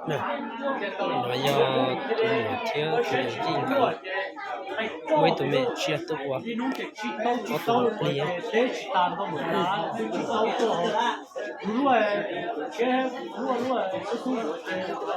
No yog tus muam thiab tus yawm yij nkawd, muaj ib tug me tsiaj tuaj ua ob tug plig. Tus tuaj no yog tus muam thiab tus yawm yij ntxhais tuaj, nyob hauv zos no xwb.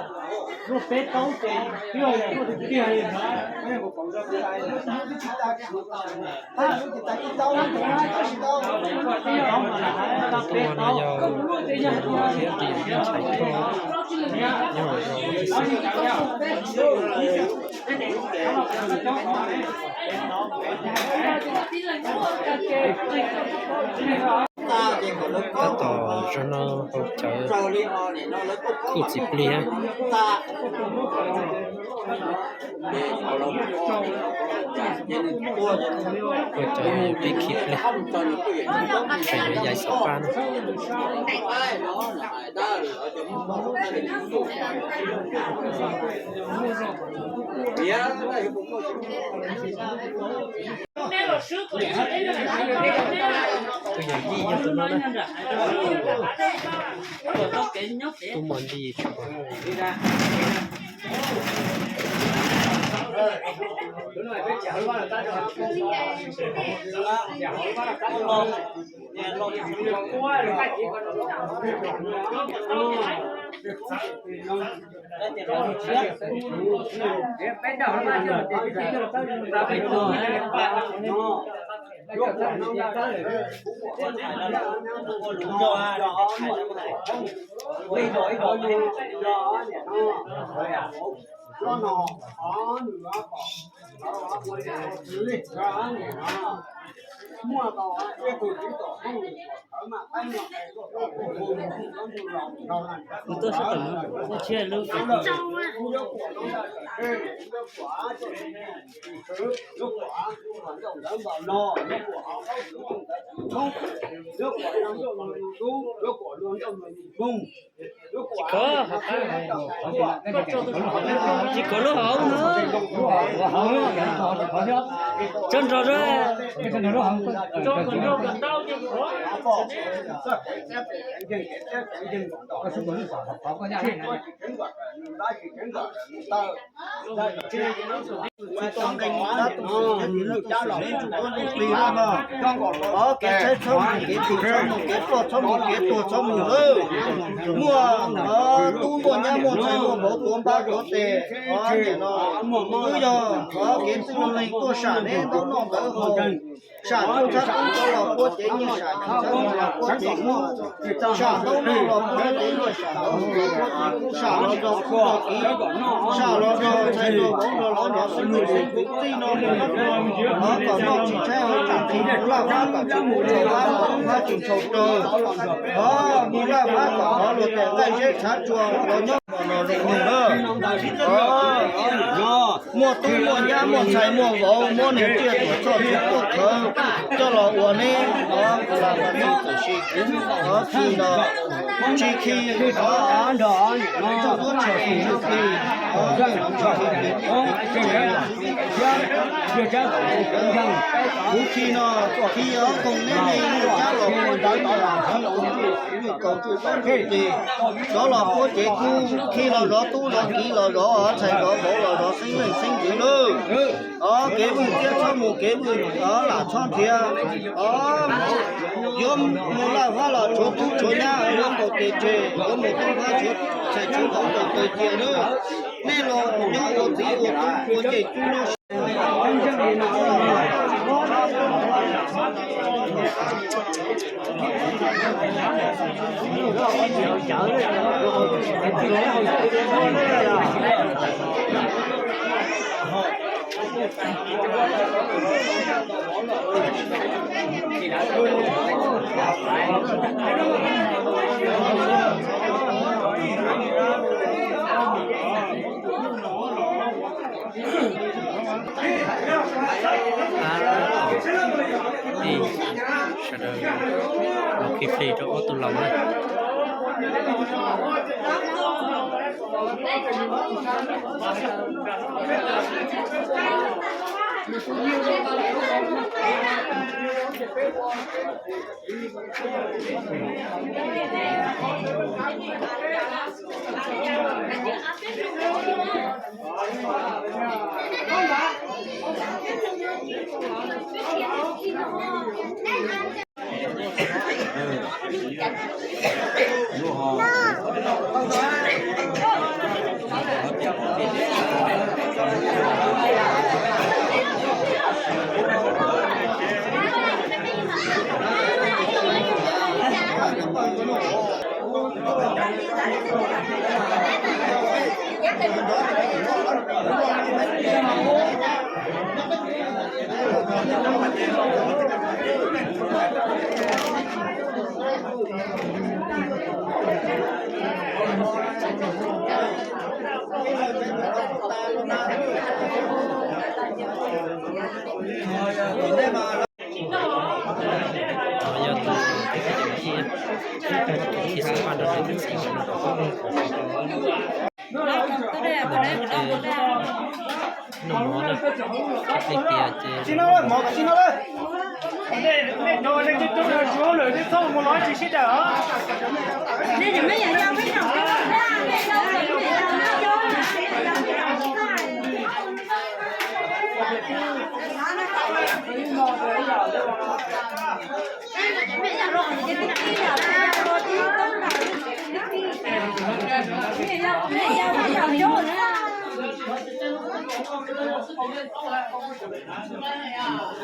Tab tom zog no hauv cawv kuj txiv plig na. Hauv cawv peb khi plig, tseem yuav yais xov paj na. Tus yawm yij yog tus no na. Tus muam nti tshua. Kuv tuaj sab tom no, tuaj tshiab lub. Tsis kov lub hauv no. Tso nrog. Ov, kev tshaib txhob mus, kev tim txhob mus, kev ploj txhob mus, kev tuag txhob mus lawm. Muaj tub muaj nyab muaj ntxhais muaj vauv tuav npab tuav tes, ov, nim no wb yog ov kev txwj leej tuaj sam neb ntaub noj ntawv haus, sam tub txhab tub rov los puab cev nyiaj, sam tub txhab tub los puab cev nyiaj, sam ntaub noj los puab cev nyiaj, sam ntaub noj los puab cev kub, sam los rau khub rau kiv, sam los rau ntxhais rau vauv los los nov xeeb leej xeeb txwv txij no mus, ov kom noj tsis tshaib hauv tsis txi, mus laj vab kom tsis mus tsaus vab, mus vab tsis tsaus rawg, ov mus laj vab kom ov luag tej nqaij zeb tshav tsuag los nyob los los zoo mloog na. Muaj tub muaj nyab muaj ntxhais muaj vauv muab niag tsiaj tuam txhoj txhua tuam khawv coj los ua neb ov la ma txi txawm sis ov khi no tsis khi ov nrog ntsuag duab tshav tus ntsuag plig ov tsis khi plig tsis khi plig tsis khi plig. Kuv khi no khi ov koog neb me nyuam nyab los puab ntawv los khi koog ntsuj kaus ntsuj kaus ntsuj tes rov los puab cev kub, khi los zov tub zov kiv los zov ntxhais zov vauv los zov xeeb leej xeeb ntxwv lawm. Ov kev vwm thiab txhob mus kev vwm ov lam txhob nrhiav. Ov yuav mus laj vab los tshuav tub tshuav nyab yuav kaum tes tseg, yuav mus tub vab tshuav ntxhais tshuav vauv kaum tes cia lawm. Nej los nyob ua txiv ua tub ua ncej cub lub Sawv daws los khi plig rau ob tug laus na. Yog tus thiaj xav pab nrog rau tus txiv no. Noj mov na, tiag tiag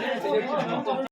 ces